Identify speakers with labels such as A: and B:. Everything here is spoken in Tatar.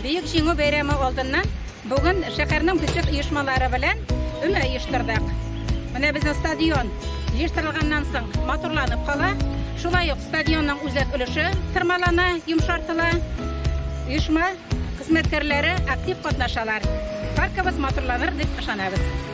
A: Бөек Җиңү бәйрәме алдыннан бүген шәһәрнең бюджет оешмалары белән өмә оештырдык. Менә безнең стадион җыештырылганнан соң матурланып кала. Шулай ук стадионның үзәк өлеше тырмалана, йомшартыла. Оешма хезмәткәрләре актив катнашалар. Паркыбыз матурланыр дип ышанабыз.